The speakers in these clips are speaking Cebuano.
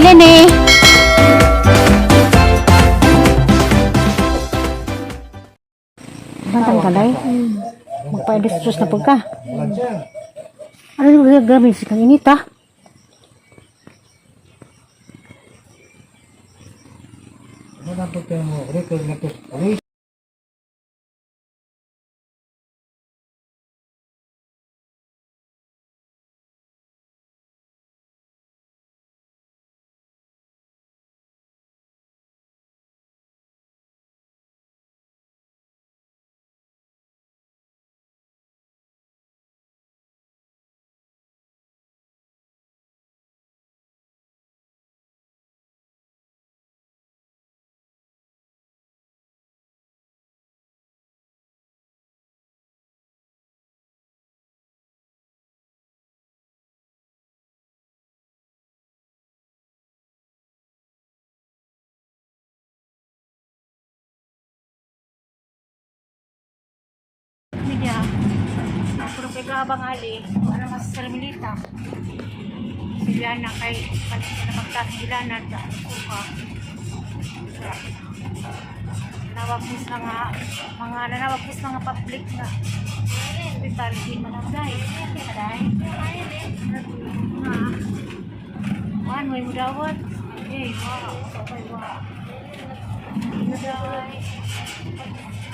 Lene. Bantang kalay. Magpa-distress na pagka. Ano yung gagawin si kang inita? Media. Puro kay gabang ali. Para mas sarmilita. Sila na kay palit na magtas sila na sa kuha. Nawag mis mga mga nanawag mis mga public na hospital di man ang day. Day. Nga. Kuan mo dawat. Eh, wow. Okay, wow. Day.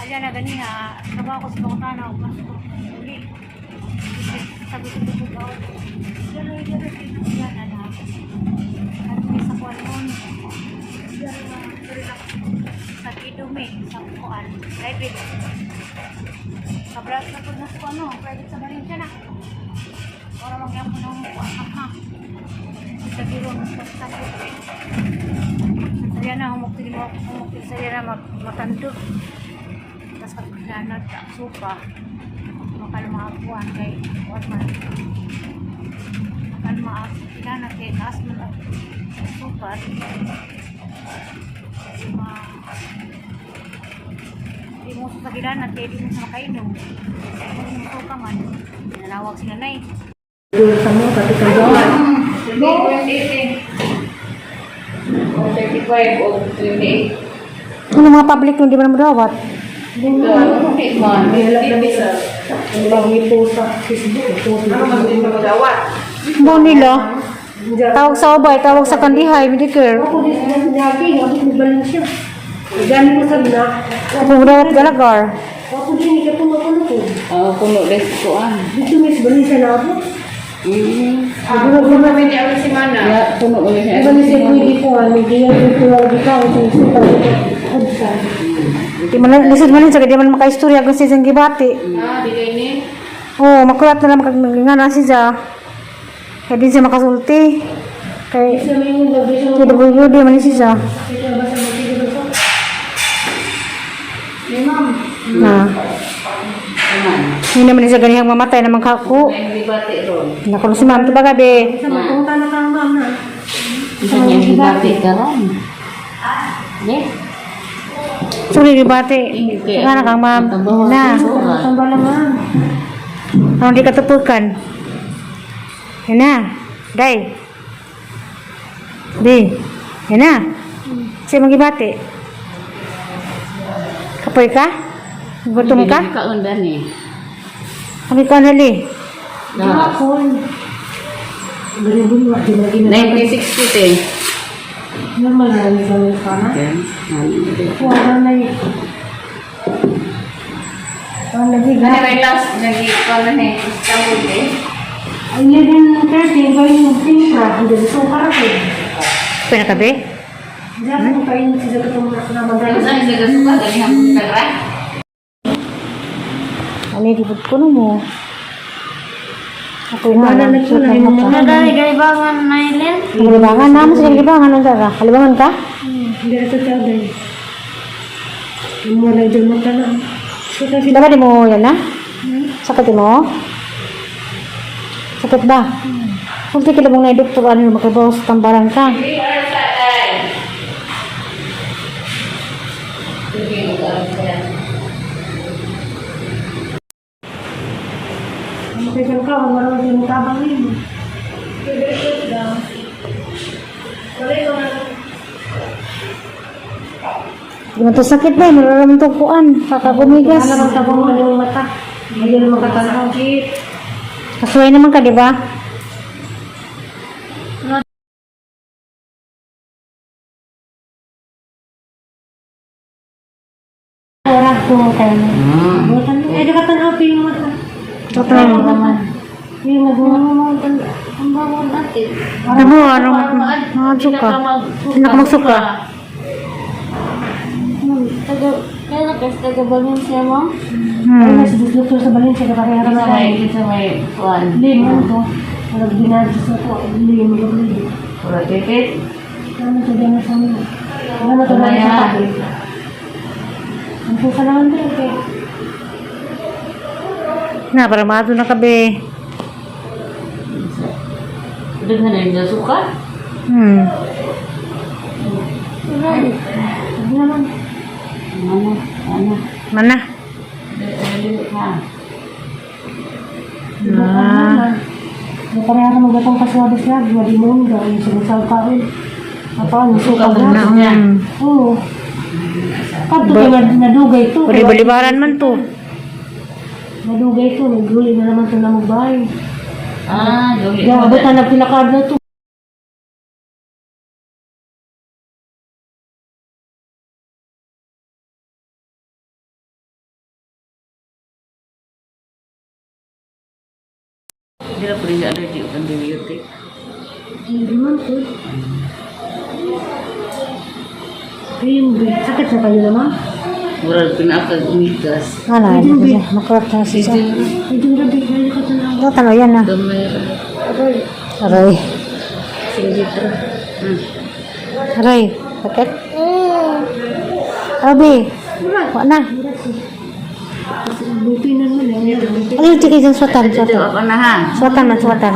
Ayan na ganina, trabaho ko sa Bangtana, mas uli. Sabi ko sa Bukao, pero pero yan na na. At may sa kuwan nun. Sa Kidumi, sa kuwan, private. Sa Brad na po na sa ano, private sa Valencia na. Para magyapon ng kuwan ha. Sa Biro, sa Saya na humukti mo, humukti saya na matandog. Tapos pag pinanad ang supa, makalmakuan kay kuan man. Makalma pinanad kay taas man ang supa. Di ma di mo sa gilanad kay di mo sa makainom. Kung mo suka man, nanawag sila nay. No, 28. O 35 o 28. Ano mga public nung di ba naman dawat? Okay, man. Ano man din magdawat? Mo nila. Tawag sa ubay, tawag sa kandihay, Medicare. Ako din sila sinabi, ako din balance siya. Gani ko sa na. Kung dawat galagar. Ako din ikaw puno ko. Oo, puno des kuan. Dito may balance na ako. Ah, puno kami ni Awin Simana. Yeah, puno kami ni Balance siya ko hindi ko ano, hindi yan ko lang dito ako sa isip ako. Hudsa. Di man lisod man sa di man makaistorya kung sa gibati. Ah, di ni. Oh, makulat na lang nga na siya. Kaya din siya makasulti. Kay Sa may yung gabi siya. PWD man siya. Ito ba sa magiging sa Ni ma'am. Na. Hindi naman siya ganihang mamatay naman kako. May bati ron. Nakulo si ma'am, tubaga be. Sa magpunta na kang ma'am na. Isa niya gibati karon. Ne? Suli di bati. Nga na kang ma'am. Na. Tambal na ma'am. Ang di katupukan. Yan na. Day. Di. Yan na. Siya magibati. Kapoy ka? Gutom ka? Kaundan ni. Kami ka nali. Ako. Ganun mo, di lagi na. 1960 Normal na lang sa mga kana. Okay. Wala na yun. Ang lagi Ano may last nag-ikaw na ni Istanbul eh? 11:30 ko yung timpra, hindi so para ko. Pwede ka be? Diyan ko kayo sa katong na magay. Saan sa gasuka ganihang pagkara? Ano yung gibot ko no mo? Ako yung Wala alam. na ko na yung mga Kalibangan na. Mas kalibangan. Ano ka? Kalibangan ka? Hindi na to tagay. Wala dyan mata na. So kasi Dapat di mo yan na? Sakit mo? Sakit ba? Kung di kilabong na doktor, ano yung makabaw sa tambaran ka? makikita ka, wala mo yung tabang yun. Wala Di man to sakit na, mararamdaman to kuan, kakabumigas. Wala man tabang man yung mata. Hindi naman katanaw. Kasuway naman ka, di ba? Oras ko tayo. Butan mo. Ay, nakatanaw pa yung mata. Totoo naman. Yung nag- Ang bawon ate. Ano, ano, mga suka. Pinakamagsuka. Taga, kaya na kasi taga Valencia mo? Ay, Hmm. nasa doktor sa Valencia, kapareha Sa naman may, tayo. sa may, kuan. Limon to. Walang dinadyo sa to. Limon, limon. Pura titit. Ano to dyan sa mga? Ano to dyan sa tabi? Ang pusa naman din, eh. Na, para maato na kabe. Daghan na yung suka. Sabi naman. Ano, ano. Mana? Dali, ha. Ah. May pareha naman gatong kaswabe-swabe. Malimon daw. Yung sinasal pa rin. Apa, nasuka Na, na. Oo. Kadto kay nadugay to. Pwede balibaran man to. Nadugay to. Naghuli na naman to na magbay. Ah, duli. Kaya abutan na pinakad na to. Hindi na pwede allergy o antibiotic. Hindi man to. Ayun, sakit sa kayo naman. Murag pinakag umigas. Ano, hindi ko makulap na siya. Medyo grabe kayo ka tanaw. Ito, tanaw yan na. Gamay ra. Aray. Sige dito. Aray. Sakit? Abi. Wa na. Buti na naman eh. Ano yung tigay dyan? Suwatan, Dito suwatan. ako na ha. Suwatan man, suwatan.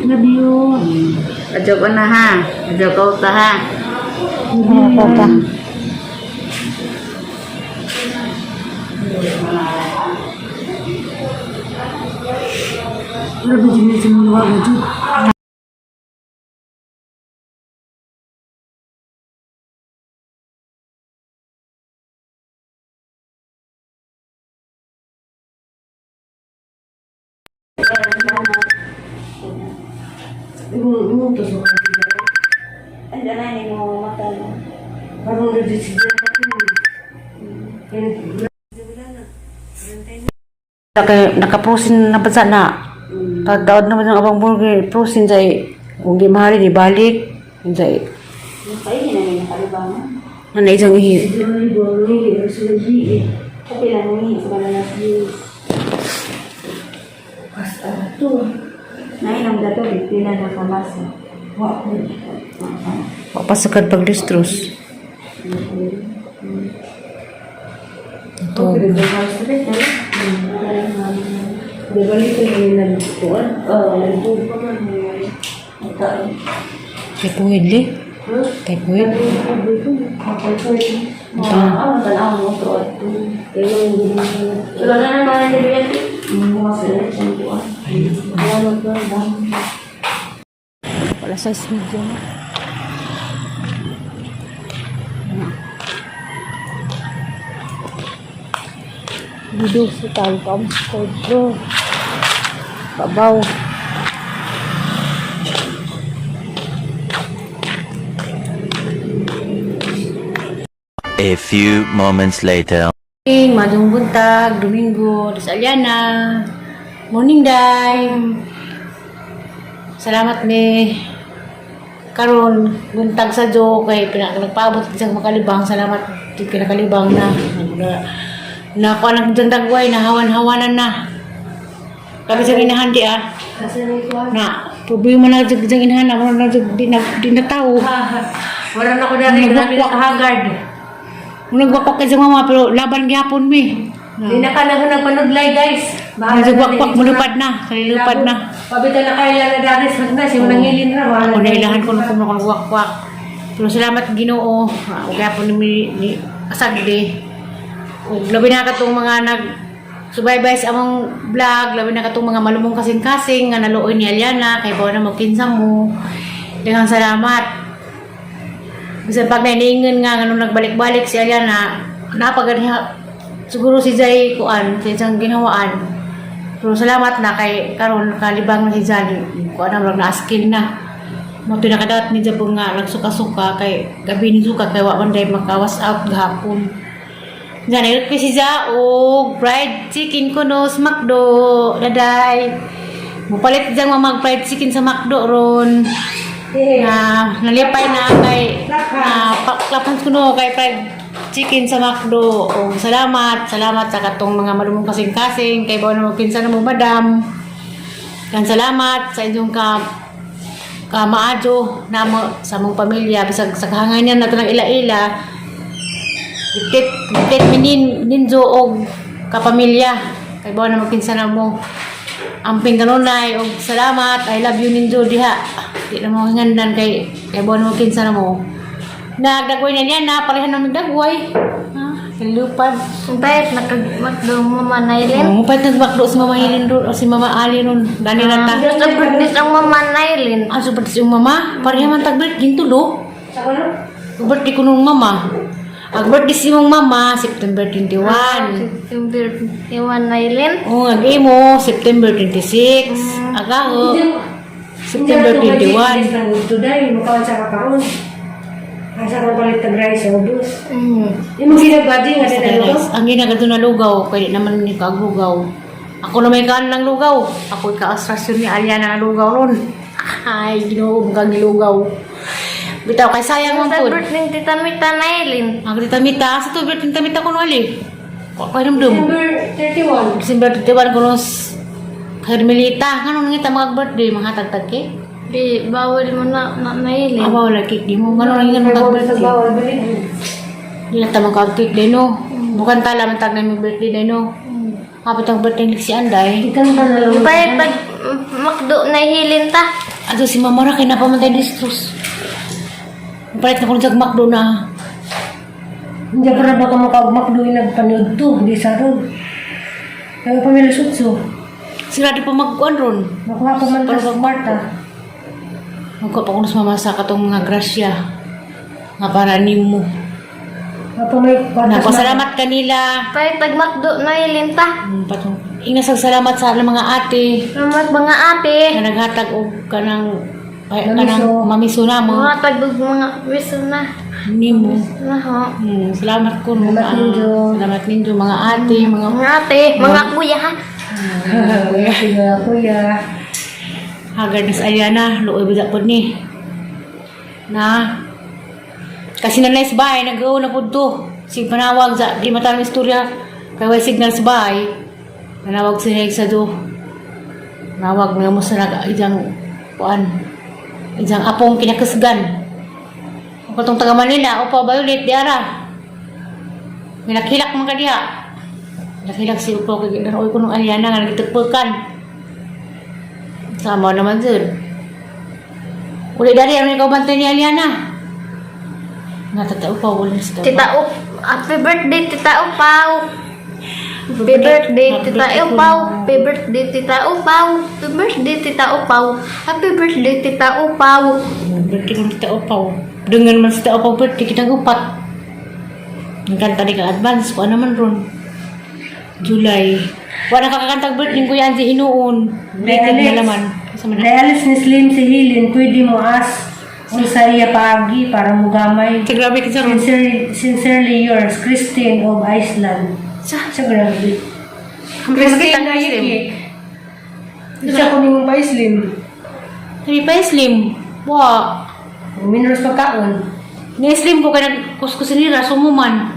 Love you. Adyo ko na ha. Adyo ko ta ha. Ano ko pa? Love you, Jimmy. Jimmy, love you. Ay, danay mo mata. Parang nag-decision Kay nakaprosin na bansa na. Pagdaod naman ang abang burger, prosin say kung di mahali di balik. Say Ay, hindi na nakalibang. ano isang ihi. Kapi lang ni sa bananas juice. Nainom dato, pila na kamasa. Papasakad pag lustros. Ito. Typhoid li. Typhoid. Ah, tanaw mo to. Wala na naman ang Wala sa video na. Dudog sa talpam sa kodro. Babaw. A few moments later. Morning, Madong buntag, Domingo, Des Aliana. Morning, Day. Salamat ni karon buntag sa jo kay pinak nagpaabot sa makalibang. Salamat di ka nakalibang na. Na nakuha ng dyan dagway, nahawan-hawanan na. Kami sa inahan di ah. Na, problema na dyan dyan inahan na, na di na tao. Wala na ko na rin. Grabe Nagwakwak. na hagard. Nagwakwak kay sa mama pero laban gyapon mi. Di na ka na ko nagpanudlay, guys. Bahala na Nagwakwak din. mulupad na, kalilupad na. Pabita na kayo na daris. Magna, siya nangilin na. Wala Ako nailahan ko nung kumakawakwak. Pero salamat Ginoo. Ug gyapon ni, ni asagdi. Ug labi na katong mga nag Subaybay sa among vlog, labi na katong mga malumong kasing-kasing nga naluoy ni Aliana kay bawa na mo kinsa mo. Daghang salamat. Bisan pag naningan nga nganong nagbalik-balik si Aliana, napaganiha siguro si Jay kuan, sa isang ginhawaan. Pero salamat na kay karon kalibang na si Jay, kuan na murag na-skill na. Mo pinakadat ni Jabong nga nagsuka-suka kay gabi ni suka kay wa man day makawas out gahapon. Ganit ko si Ja og fried chicken kuno sa McDo. Daday. Mupalit diyang mamag fried chicken sa McDo ron. Na nalipay na kay na paklapan kuno kay fried chicken sa McDo. Og salamat, salamat sa katong mga malumong kasing-kasing kay bawo na mo kinsa na mo, madam. Kan salamat sa inyong ka maadyo namo sa among pamilya bisag sa kahanganan nato ng ila-ila. Gipit, gipit minin ninjo og kapamilya. Kay bawa na magkinsa na mo. Amping kanunay og salamat. I love you ninjo diha. Di na mo hingandan kay kay bawa na magkinsa na mo. Nagdagway na niya na parehan na magdagway. Ha, kalupad. Ang payat nakagmakdo Mama Nailin. Oh, pait nagbakdo si Mama Helen ron o si Mama Ali ron. Dani na ta. Diyos ang birthday ang Mama Nailin. Ah, super si mama. Pareha man tag birthday ginto do. Birthday ko nung mama. Ang birthday si mong mama, September 21. September 21, Nailin. Oo, ang imo, September 26. Aga ho, September 21. Today, mukhaan sa kakaon. Asa kang palit tag rice o bus. Imong ginagbadi nga sa Guys, ang ginagato na lugaw, kaya di naman ni kaag lugaw. Ako na may kaan ng lugaw. Ako ika-astrasyon ni Aliana ng lugaw ron. Ay, ginoo, kang lugaw. Bitaw, kay sayang man Sa po. birthday ni Tita Mita, Nailin. Ang tita Mita, sa to birthday ni Tita Mita ko no ali. Ko hinumdum. December 31. December 31 ko no Carmelita, ngano nang ita mga birthday mga tagtag ke? Di, bawal mo na, na Nailin. Abaw la cake di mo ngano nang May ita bawal sa birthday. bawal balin. Di na ta magka cake day no. Bukan tala man tag na may birthday day no. Kapit ang birthday ni si Anday. Ikan ka na lang. Ang payat pag makdo na hilin ta. Ato si Mama ra kay napamantay distrus. Palit na ko sa McDo na. Hindi pa na baka makagmakdo yung nagpanood to. Di sa road. Kaya pamilya sutso. Sila di pa magkuan ron. Makuha pa man Pero sa kwarta. Magkuha pa ko sa mama sa katong mga grasya. Nga para nimo. Apa may kwarta. Napasalamat kanila. Payat pag makdo na hilin ta. Patong. Ingasag salamat sa mga ate Salamat mga ate. nga naghatag og kanang ay, Mamiso. kanang mamiso na mo Mga tagog mga wiso na. nimo. Na ho. Salamat ko no. Salamat Ah, ninyo. Salamat ninyo mga ate, mga Mga ate, mga kuya ha. Kuya, kuya, kuya. Hagar nas Ariana, luoy bida pod ni. Na kasi na nice bahay, nag na pod to. Sig panawag sa di matanong istorya kay way signal sa bahay. Manawag siya sa do. Nawag nga mo sa nag ijang kuan. Ijang apong kinakasgan. Ang katong taga Manila, opo Violet di ara. Ginakilak man ka diha. Nakilak si upo kay ginaroy ko nung Ariana nga nagitagpukan. Sama naman, sir. Uli dari, ano ikaw bantay ni Aliana? Natatao pa, wala sa Tita Up, happy birthday Tita Upaw. Happy birthday Tita Upaw. Happy birthday Tita Upaw. Happy birthday Tita Upaw. Happy birthday Tita Upaw. Birthday ko ni Tita Upaw. Dengan man sa Tita Upaw birthday, kitang upat. Nagkanta ni ka advance, kung ano man ron. July. Wala kakakantag birthday ko yan si Hinuon. Rated na naman. Kasama na. Dialis ni Slim si Hilin, pwede mo as unsa iya paagi para mugamay. Sa grabe ka ron. Sincerely, sincerely yours, Christine of Iceland. Sa Sa grabe. Christine na yun. Isa ko niyong pa Slim. Sabi pa slim. Wa. Minerals pagkaon. Ni-slim ko kaya nagkuskusin nila, sumuman.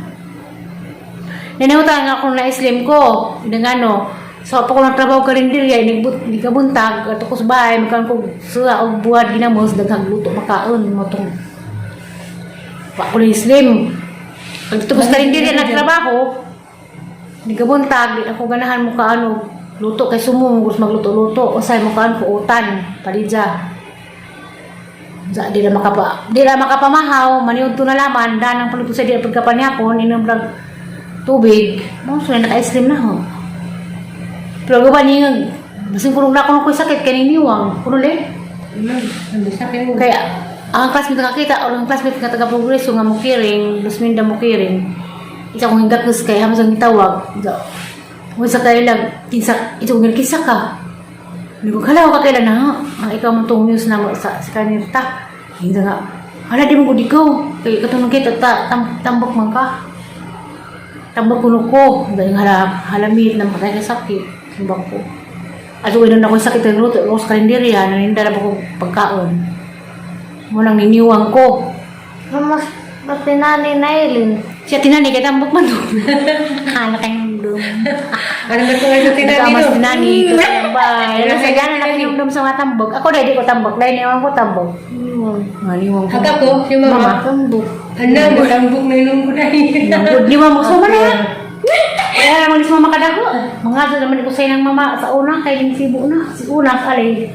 Nanahutan nga ako na slim ko. Nang ano, so pa ko nagtrabaho ka rin diri ay nagkabuntag ato ko sa bahay magkaon ko suwa og buhat ginamos daghang luto makaon mo tong wa ko ni slim. Pag ko sa rin diri nagtrabaho, nagkabuntag di ako ganahan mo kaano luto kay sumo gusto magluto-luto usay mo kaon ko utan palidya. Sa di na makapamahaw, maniud to na laman, danang paluto sa di pagkapanyapon, inom lang tubig. Mo so naka-ice cream na ho. Pero guban niya, basin kuno na kuno ko sakit kay niwang. Kuno le. Kaya ang classmate nakakita o ang classmate nga taga Progreso nga mukiring, Lusminda mukiring. Isa kong hingakos kay hamas ang gitawag. Mo sa kailag kinsa ito kong kinsa ka. Hindi ko kala ko kakailan na. Ang ikaw man tong news na mo sa kanirta. Hindi nga. Hala di mo gud ikaw. Kay katong kita ta tambok man ka. Tambok kuno ko. Dahil hala halamit na matay ka sakit. Tambok ko. At uwi na ako sakit ng luto. Ako sa karinderya, naninda na ko pagkaon. Mo lang niniwang ko. Mas mas tinani na ilin. Siya tinani kay tambok man doon. Hala kayong dum. Ano ba ito ngayon tinani Mas no? tinani ko tambay. Ano sa gana na kayong sa mga tambok. Ako dahil di ko tambok. Dahil niwang ko tambok. Niwang ko. Hagap ko, yung mama. Tambok. Ano, matambok na inom ko dahil. Good niwang mo. So man na. Kaya naman si mama kadako. Mga doon naman ko sa ng mama sa una kay ling sibo na. Si una sa alay.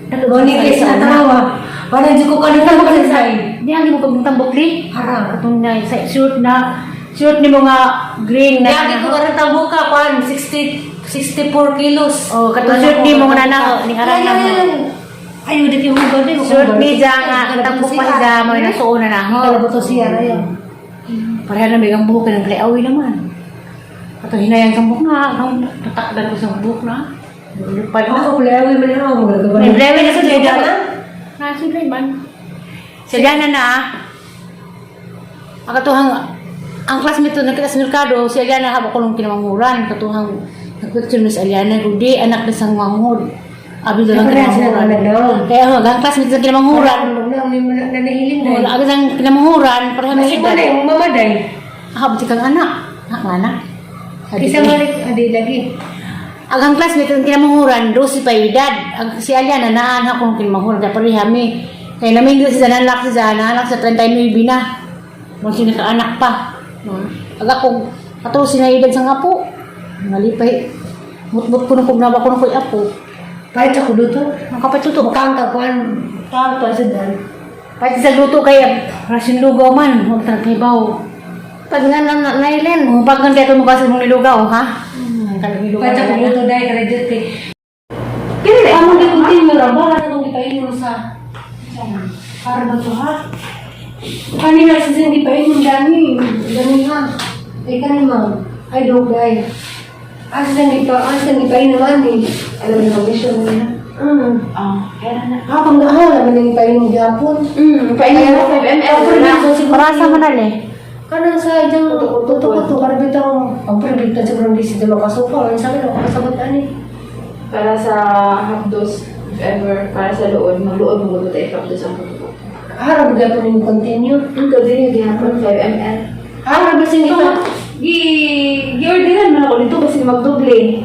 Goni kay sa tawa. Wala di ko kanina ko kasi say. Di ang mo kong tambok li. Harang. Katong na sa shirt na shirt ni mga green na. Lagi ko karang tambok ka kwan 60 64 kilos. Oh, katong shirt ni mo na na ni harang na mo. Ayo di ko mo gani. Shirt ni ja nga tambok pa siya mo na suo na na ho. Kala to siya rayo. Pareha na may ang buhok ng awi naman. Katong hinayang sa buhok na, nang tatakdan ko sa buhok na. Lupad na. Ako pala man ako magagawa. May blewe na sa dyan. Nasulay man. Sa dyan na na. Ang katuhang, ang classmate to nakita sa merkado, si Aliana haba ko nung kinamanguran. Katuhang, nagpicture na si Aliana, kundi anak na sang manghod. Abi doon ang Pareha sila kinamanguran. anak daw. Kaya ang classmate sa kinamanguran, Nanahilin wala dai. agad ang kinamanguran, pareha na Kasi mo edad. na yung mama dai. Habot kang anak. Ang anak. Sabi Kisa ko, malik adi lagi. Ang ang classmate ang kinamanguran, 12 pa edad. Ang si Aliana, naan akong kinamanguran. Kaya pareha mi. Kaya namin si Zana, anak si Zana, anak sa 39 na. Mo siya nakaanak pa. Aga kong, ato sinayidad sa nga po. Ngalipay. Mutmut ko nung kung ko nung ko'y apo. Pahit sa kuluto. Nakapatuto. Bukang ka kwan. Tawag pa sa dan. Pahit sa luto kay rasin lugaw man. Huwag taragpibaw. Pag nga na na nailin. Kung pagkan kaya tumukha sa mong nilugaw, ha? Kalamilugaw. Pahit sa kuluto dai kare kay. Kini among di continue ra ba na kung ipainom sa para ba to ha? Kanina sa hindi pa inom dani, dani ha. Ay kani ma'am. Ay dog ay. Asa ni pa asa ni painom ani. Alam mo mission niya. Ah, kaya na. Ha pang ha naman ni painom gyapon. Painom mo 5 ml. Parasa man na le. Kanang sa diyang tuto-tuto para bitang ang prebita siguro di siya makasuka. Ano sa akin ako kasabot ani. Para sa half dose, if ever, para sa luod, magluod mo gud tayo half dose ang tutok. Harap gyapon yung continue. Ang gabi niya gihapon 5 ml. Harap ba sing ito? Gi gi-orderan man ako dito kasi magdoble.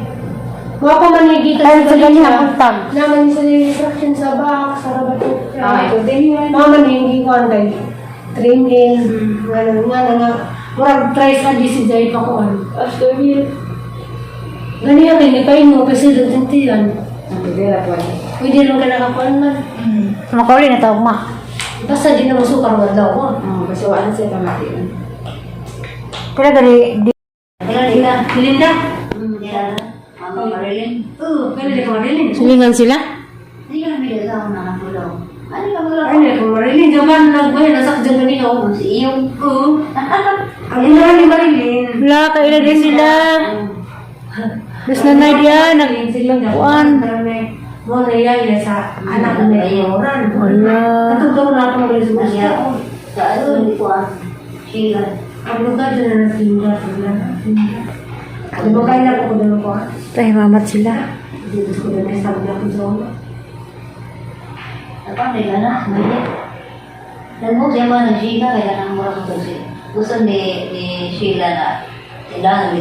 Mga pa man yung gikan Ay, sa ganyan ang tag. Naman sa instruction sa box, sa rabato. Ah, i-continue man. Mga man yung gikuan kay training, nga na nga na nga. Murag try sa di si Jai pa kuan. After meal. Ganiya kay ni mo kasi doon tintiyan. Ang pwede ra po. Pwede rin ka nakakuan man. Makauli na tawag ma. Basta di na masukar nga daw ko. Ah, kasi wala na siya pamati. Pero gani, di Linda. Mama Marilyn. Oo, kailan ka Marilyn? silingan sila. Hindi ka namin sa akong nakatulong. Ano ka mga Ay, ko Marilyn, jaman nagbahay nasak dyan kanina oh. Si iyong. Oo. Ang ina ni Marilyn. Wala, kaila din sila. Dos na na diyan, nagkuan. Mo na yaya sa anak na oran. Wala. Katong na ako magalis mo siya. Sa ano, hindi ko ah. Sheila. Ang lugar dyan na natinda sila. Di ba kaya na ako doon ko? Tay, mamat sila. Dito ko doon ay sabi ako doon. Apa, may gana, may. Nagmok siya man ng Sheila, kaya nang mura ko kasi. Gusto ni Sheila na tindahan,